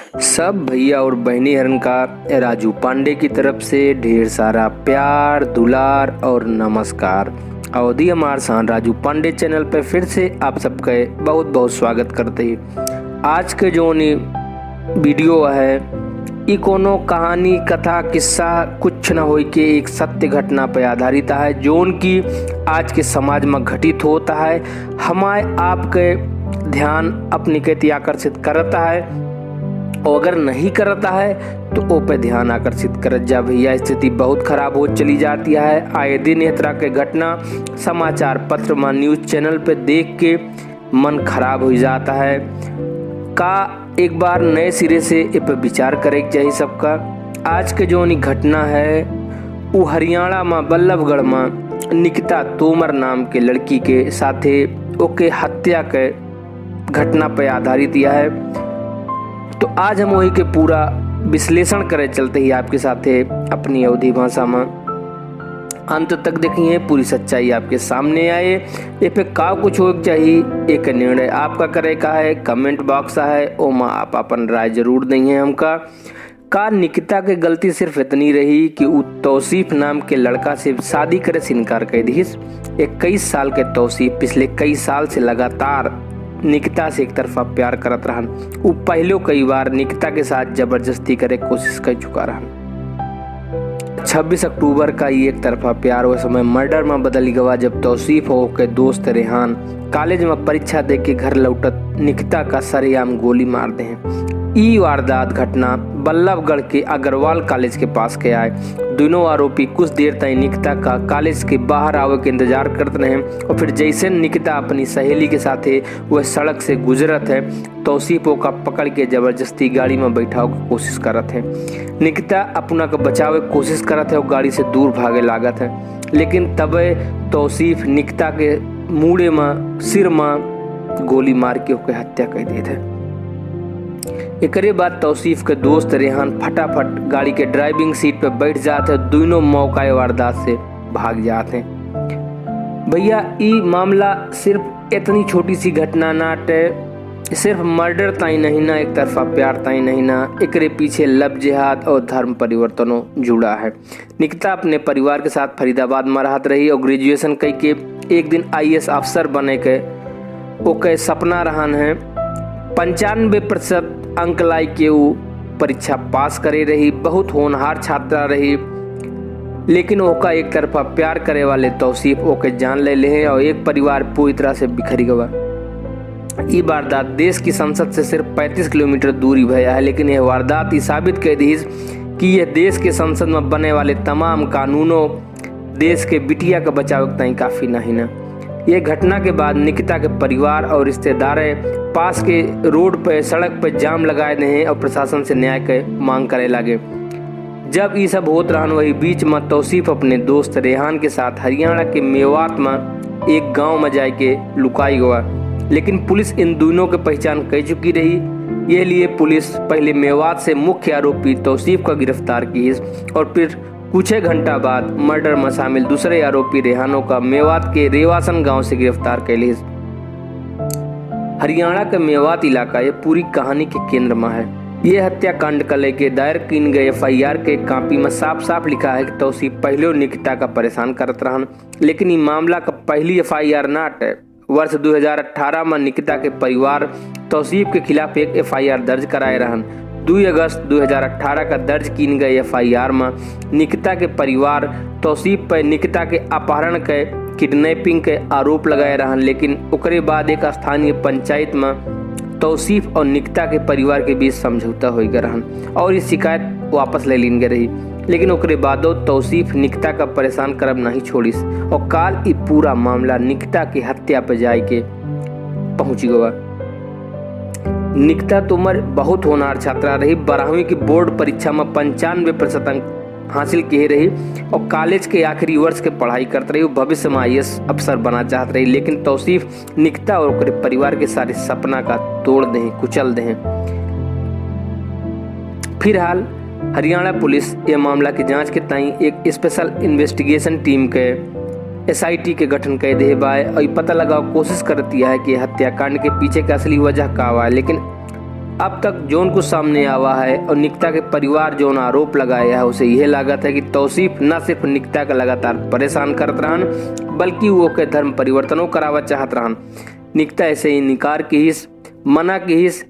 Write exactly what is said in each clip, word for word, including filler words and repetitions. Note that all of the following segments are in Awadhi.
सब भैया और बहनी हरन का राजू पांडे की तरफ से ढेर सारा प्यार, दुलार और नमस्कार। अवधी हमार शान राजू पांडे चैनल पे फिर से आप सबके बहुत बहुत स्वागत करते ही। आज के जौन ई वीडियो है, ई कोनो कहानी, कथा, किस्सा कुछ न होई के एक सत्य घटना पे आधारित है, जौन की आज के समाज में घटित होता है। हमारे आपके ध्यान अपनी के ती आकर्षित करता है, और अगर नहीं करता है तो ओ पे ध्यान आकर्षित करत जा भैया। स्थिति बहुत खराब हो चली जाती है। आए दिन इस तरह के घटना समाचार पत्र में, न्यूज़ चैनल पे देख के मन खराब हो जाता है। का एक बार नए सिरे से ए पे विचार करे के चाहिए सबका। आज के जौन ई घटना है, उ हरियाणा में बल्लभगढ़ में निकिता तोमर नाम के लड़की के साथे ओके हत्या के घटना पे आधारित यह है। तो आज हम वही के पूरा विश्लेषण करे चलते ही आपके साथे अपनी अवधी भाषा में अंत तक देखिए, पूरी सच्चाई आपके सामने आए। ए पे का कुछ होए के चाहिए, एक निर्णय आपका करे का है, कमेंट बॉक्स है, ओमा आप अपन राय जरूर देइए हमका। का निकिता के गलती सिर्फ इतनी रही कि उ तौसीफ नाम के लड़का से शादी करे से इनकार कर दिहिस? इक्कीस साल के तौसीफ पिछले कई साल से लगातार निकिता से एक तरफा प्यार करत रहन। उ पहलो कई बार निकिता के साथ जबरदस्ती करे कोशिश कर चुका रहन। छब्बीस अक्टूबर का ये एक तरफा प्यार वो समय मर्डर में बदल गवा, जब तौसीफ ओके दोस्त रेहान कॉलेज में परीक्षा दे के घर लौटत निकिता का सरेआम गोली मार दे हैं। ई वारदात घटना बल्लभगढ़ के अग्रवाल कॉलेज के पास के आए। दोनों आरोपी कुछ देर ताईं निकिता का कॉलेज के बाहर आवे के इंतजार करत रहे और फिर जैसे निकिता अपनी सहेली के साथे वह सड़क से गुजरत है, तौसीफ ओका पकड़ के जबरदस्ती गाड़ी में बैठावे के कोशिश करत है। निकिता अपना के बचावे के कोशिश करत है और गाड़ी से दूर भागे लागत है, लेकिन तबे तौसीफ निकिता के मूड़े में, सिर में गोली मार के ओके हत्या कर देत है। एकरे बाद तौसीफ के दोस्त रेहान फटाफट गाड़ी के ड्राइविंग सीट पे बैठ जात है, दोनों मौका वारदात से भाग जात हैं। भैया, ई मामला सिर्फ इतनी छोटी सी घटना नाटे, सिर्फ मर्डर ताई नहीं ना, एक तरफा प्यार ताई नहीं ना, एकरे पीछे लव जिहाद और धर्म परिवर्तनों जुड़ा है। निकिता अपने परिवार के साथ फरीदाबाद में रहत रही और ग्रेजुएशन कई के एक दिन आईएएस अफसर बने के ओके सपना रहन है। पंचानबे प्रतिशत अंक लाई के उ परीक्षा पास करे रही, बहुत होनहार छात्रा रही, लेकिन ओका एक तरफा प्यार करे वाले तौसीफ ओके जान ले लेहे और एक परिवार पूरी तरह से बिखरी गवा। ई वारदात देश की संसद से सिर्फ पैंतीस किलोमीटर दूरी भया है, लेकिन यह वारदात ई साबित कर दीस कि यह देश के संसद में बने वाले तमाम कानूनों देश के बिटिया के बचावे के ताईं काफी नहीं ना। ये घटना के बाद निकिता के परिवार और रिश्तेदार पास के रोड पे, सड़क पे जाम लगाए देहे और प्रशासन से न्याय के मांग करे लागे। जब ई सब होत रहन, वही बीच में तौसीफ अपने दोस्त रेहान के साथ हरियाणा के मेवात में एक गांव में जाए के लुकाई गवा, लेकिन पुलिस इन दोनों के पहचान कर चुकी रही। ये लिए पुलिस पहले मेवात से मुख्य आरोपी तौसीफ का गिरफ्तार की और फिर कुछ घंटा बाद मर्डर में शामिल दूसरे आरोपी रेहानो का मेवात के रेवासन गांव से गिरफ्तार कर ली। हरियाणा के मेवात इलाका ये पूरी कहानी के केंद्र में है। ये हत्याकांड का लेके दायर कीन गए एफआईआर के कॉपी में साफ साफ लिखा है कि तौसीफ पहले निकिता का परेशान करत रहन, लेकिन ई मामला का पहली एफआईआर ना अटे। वर्ष दो हज़ार अठारह में निकिता के परिवार तौसीफ के खिलाफ एक एफआईआर दर्ज कराए रहन। दो अगस्त दो हज़ार अठारह का दर्ज कीन गए एफआईआर में निकिता के परिवार तौसीफ पर निकिता के अपहरण के, किडनैपिंग के आरोप लगाए रहन, लेकिन ओकरे बाद एक स्थानीय पंचायत में तौसीफ और निकिता के परिवार के बीच समझौता हो गए रहन और ये शिकायत वापस ले लीन गए रही। लेकिन ओकरे बादो तौसीफ निकिता का परेशान करब नहीं छोड़िस और काल ई पूरा मामला निकिता के हत्या पे जाए के पहुंच गवा। निकिता तोमर बहुत होनहार छात्रा रही। बारहवीं की बोर्ड परीक्षा में पंचानबे प्रतिशत अंक हासिल किए रही और कॉलेज के आखिरी वर्ष के पढ़ाई करत रही। वो भविष्य में आईएएस अफसर बना चाहत रही, लेकिन तौसीफ निकिता और ओकरे परिवार के सारे सपना का तोड़ दें, कुचल दें। फिलहाल हरियाणा पुलिस ये मामला की जांच के ताईं एक स्पेशल इन्वेस्टिगेशन टीम के, एसआईटी के गठन कर दे बाय और ये पता लगावे कोशिश करती है कि हत्याकांड के पीछे का असली वजह का हुआ है, लेकिन अब तक जौन कुछ सामने आवा है और निकिता के परिवार जौन आरोप लगाए है, उसे यह लागत है कि तौसीफ न सिर्फ निकिता के लगातार परेशान करत रहन, बल्कि वो के धर्म परिवर्तनो करावा चाहत रहन। निकिता ऐसे इनकार किहिस, मना किहिस,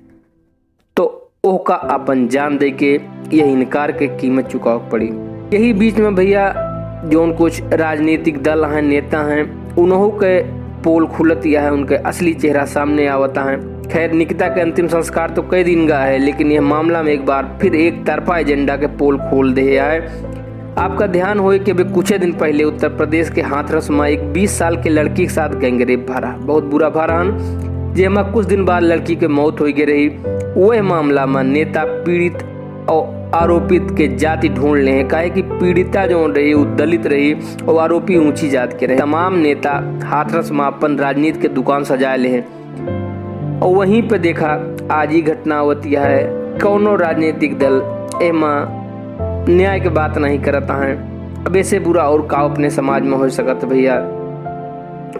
तो ओहका अपन जान दे के यह इनकार के कीमत चुकावे के पड़ी। यही बीच में भैया, जौन कुछ राजनीतिक दल हैं, नेता हैं, उन्हों के पोल खुलत यह है, उनके असली चेहरा सामने आवता है। खैर, निकिता के अंतिम संस्कार तो कई दिन का है, लेकिन यह मामला में एक बार फिर एक तरफा एजेंडा के पोल खोल दे है। आपका ध्यान होए कि अभी कुछ दिन पहले उत्तर प्रदेश के हाथरस में एक बीस साल के लड़की के साथ गैंगरेप भरा, बहुत बुरा भरा हन, जेमा कुछ दिन बाद लड़की के मौत हो गई रही। वह मामला में नेता पीड़ित और आरोपित के जाति ढूंढ ले हैं, काहे कि पीड़िता जो रही, वो दलित रही और आरोपी ऊंची जात के रहे। तमाम नेता हाथरस में अपन राजनीति के दुकान सजाए ले हैं। और वहीं पे देखा, आज ही घटना होती है, कौनो राजनीतिक दल एमा न्याय के बात नहीं करता है। अब ऐसे बुरा और का अपने समाज में हो सकत भैया।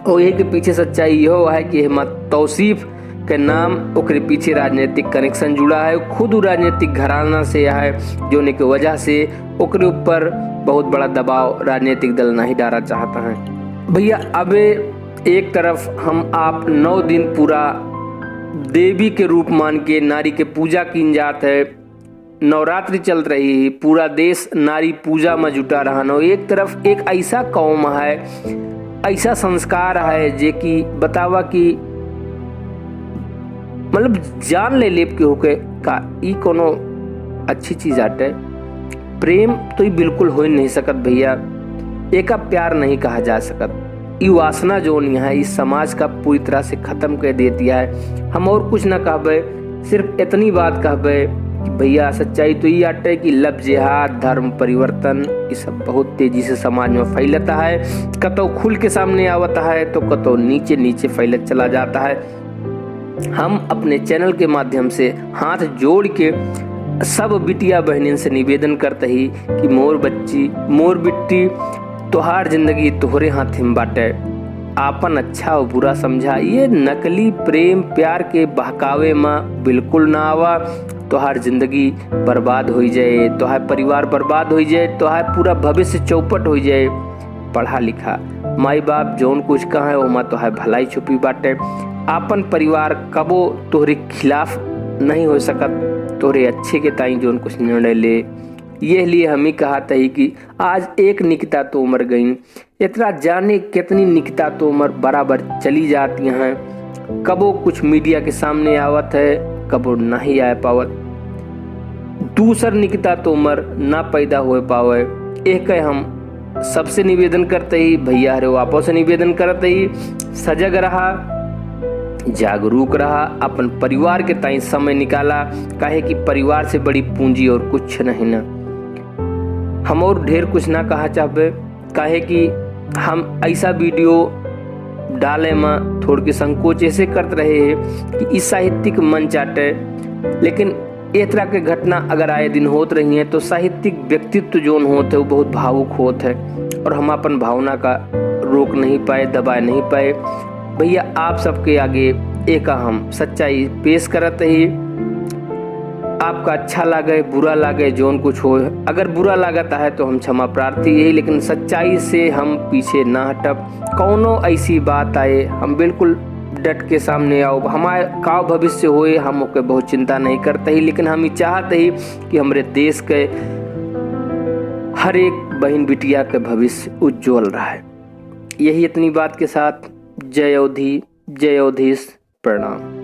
और यही के पीछे सच्चाई यह है कि एमा तौसीफ के नाम, ओकरे पीछे राजनीतिक कनेक्शन जुड़ा है, खुद उ राजनीतिक घराना से है, जोने के वजह से ओकरे ऊपर बहुत बड़ा दबाव राजनीतिक दल नहीं डाला चाहता है। भैया, अब एक तरफ हम आप नौ दिन पूरा देवी के रूप मान के नारी के पूजा कीन जात है, नवरात्रि चल रही है, पूरा देश नारी पूजा में जुटा रहन। और एक तरफ एक ऐसा कौम है, ऐसा संस्कार है, जे कि बतावा कि मतलब जान ले लेब के होके का ई कोनो अच्छी चीज आटे। प्रेम तो ई बिल्कुल हो ही नहीं सकत भैया, एका प्यार नहीं कहा जा सकत। ई वासना जोन यहाँ इस समाज का पूरी तरह से खत्म कर देती है। हम और कुछ ना कहबे, सिर्फ इतनी बात कहबे कि भैया, सच्चाई तो ई आटे कि love जिहाद, धर्म परिवर्तन, ई सब बहुत तेजी से समाज में फैलता है। कतौ खुल के सामने आवता है तो कतौ नीचे नीचे फैलत चला जाता है। हम अपने चैनल के माध्यम से हाथ जोड़ के सब बिटिया बहनिन से निवेदन करते ही कि मोर बच्ची, मोर बिट्टी, तोहार जिंदगी तोहरे हाथ में बाटे। आपन अच्छा और बुरा समझा, ये नकली प्रेम प्यार के बहकावे में बिल्कुल ना आवा। तोहार जिंदगी बर्बाद होई जाए, तोहार परिवार बर्बाद होई जाए, तोहार पूरा भविष्य चौपट होई जाए। पढ़ा लिखा, माई बाप जौन कुछ कहे, ओमा तोहार भलाई छुपी बाटे। आपन परिवार कबो तोहरे खिलाफ नहीं हो सकत, तोहरे अच्छे के ताई जौन कुछ निर्णय ले। ये लिए हम ही कहत हई कि आज एक निकिता तोमर गईं, इतना जाने कितनी निकिता तोमर बराबर चली जाती हैं। कबो कुछ मीडिया के सामने आवत है, कबो नहीं आ पावत। दूसर निकिता तोमर ना पैदा हो पावे। एह के हम सबसे निवेदन करते ही, भैया हरे वापस से निवेदन करते ही, सजग रहा, जागरूक रहा, अपन परिवार के ताई समय निकाला, काहे कि परिवार से बड़ी पूंजी और कुछ नहीं ना। हम और ढेर कुछ ना कहा चाहबे, काहे कि हम ऐसा वीडियो डाले में थोड़ के संकोच ऐसे करत रहे हैं कि ई साहित्यिक मंच आटे, लेकिन ए तरह के घटना अगर आए दिन होत रही हैं तो साहित्यिक व्यक्तित्व जोन होत है वो बहुत भावुक होत है और हम अपन भावना का रोक नहीं पाए, दबाए नहीं पाए। भैया, आप सबके आगे एका हम सच्चाई पेश करत ही। आपका अच्छा लागे, बुरा लागे, जोन कुछ हो, अगर बुरा लागत है तो हम क्षमा प्रार्थी यही, लेकिन सच्चाई से हम पीछे ना हटब। कौनो ऐसी बात आए, हम बिल्कुल डट के सामने आओ। हमारे का भविष्य होए, हम ओके बहुत चिंता नहीं करते ही, लेकिन हम ही चाहते ही कि हमरे देश के हर एक बहन बिटिया के भविष्य उज्जवल रहे। यही इतनी बात के साथ जय अवधी, जय अवधेश, प्रणाम।